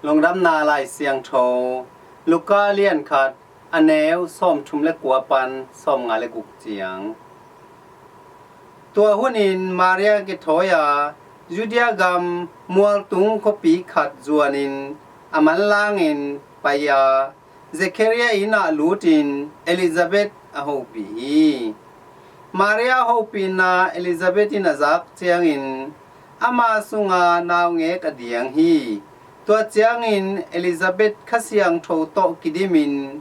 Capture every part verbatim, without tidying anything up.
Lungdamna Lai Siangtho, Luka lian khat, a neu sawmthum le kua pan sawmnga le guk ciang. Tua hunin Maria kithawi a, Judea gam mualtung khuapi khat zuanin a manlangin pai a, Zechariah inn ah lutin Elizabeth a hopih hi. Maria hopihna Elizabeth in a zak ciangin ama sunga naungek a diang hi. Tua ciangin Elizabeth Kha Siangtho tawh kidimin,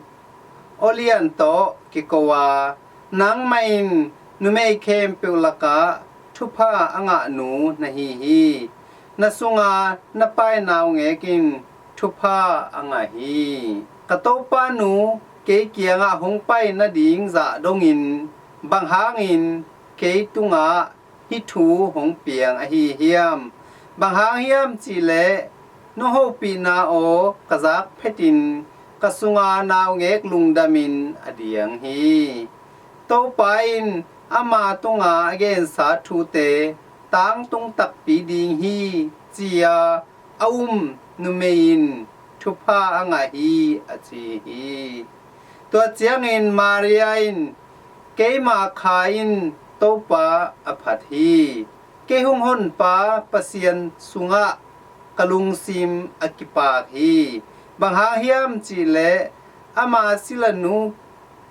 aw lian tawh kiko a, nangmah in numei khempeuh lakah thupha a ngahnu na hi hi. Na sunga na pai naungek in thupha a ngah hi. Ka Topa nu kei kiangah hong pai nading zah dongin, bang hangin kei tungah hih thu hong piang ahi hiam? Bang hang hiam cihleh, nong hopihna aw ka zak phetin ka sunga naungek lungdamin a diang hi. Topa in ama tunga a gensa thute tangtung takpi ding hi, ci-a a um numei in thupha a ngah hi, a ci hi. Tua ciangin Maria in, keima kha in Topa a phat hi. Kei hong honpa Pasian sungah ka lungsim a kipak hi. Bang hang hiam cihleh, ama silanu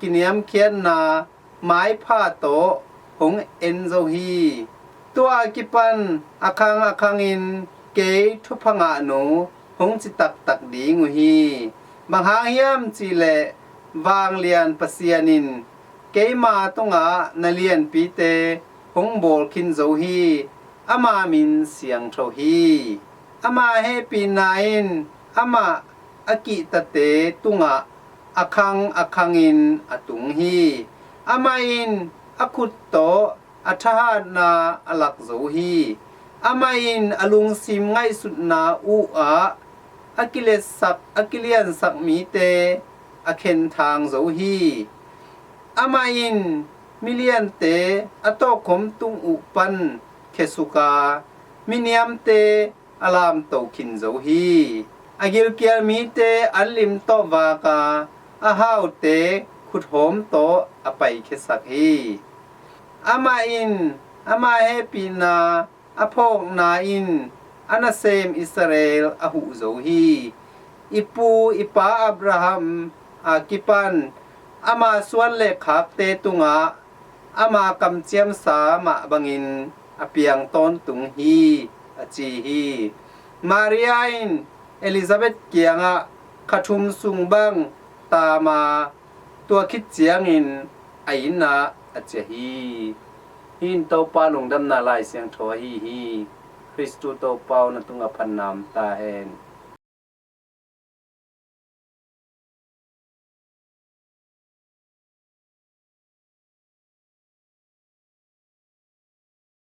kiniamkhiatna maipha tawh hong en zo hi. Tua a kipan a khang a khangin kei thupha ngahnu hong ci taktak ding uh hi. Bang hang hiam cihleh, vanglian Pasian in keima tungah na lianpite hong bawl khin zo hi. Ama min siangtho hi. Ama hehpihna in amah a kihtate tungah a khang a khangin a tung hi. Amah in a khut tawh a thahatna a lak zo hi. Amah in a lungsim ngaihsutna uh ah a kiletsak, a kiliansak mite a khenthang zo hi. Amah in miliante a tawhkhom tung uh pan khesuk a, miniamte a lamto khin zo hi. A gilkial mite an lim tawh vak a, a haute khuthawm tawh a paikhiasak hi. Amah in ama hehpihna a phawkna in a nasem Israel a huh zo hi. I pu i pa Abraham a kipan ama suan le khakte tungah ama kamciamsa mah bangin a piang tawntung hi, a ci hi. Maria in Elizabeth kiangah kha thum sung bang taam a, tua khit ciangin a inn ah a ciah hi. Hih in Topa lungdamna Lai Siangtho ahi hi. Khristu Topa aw, na tungah phatna om ta hen.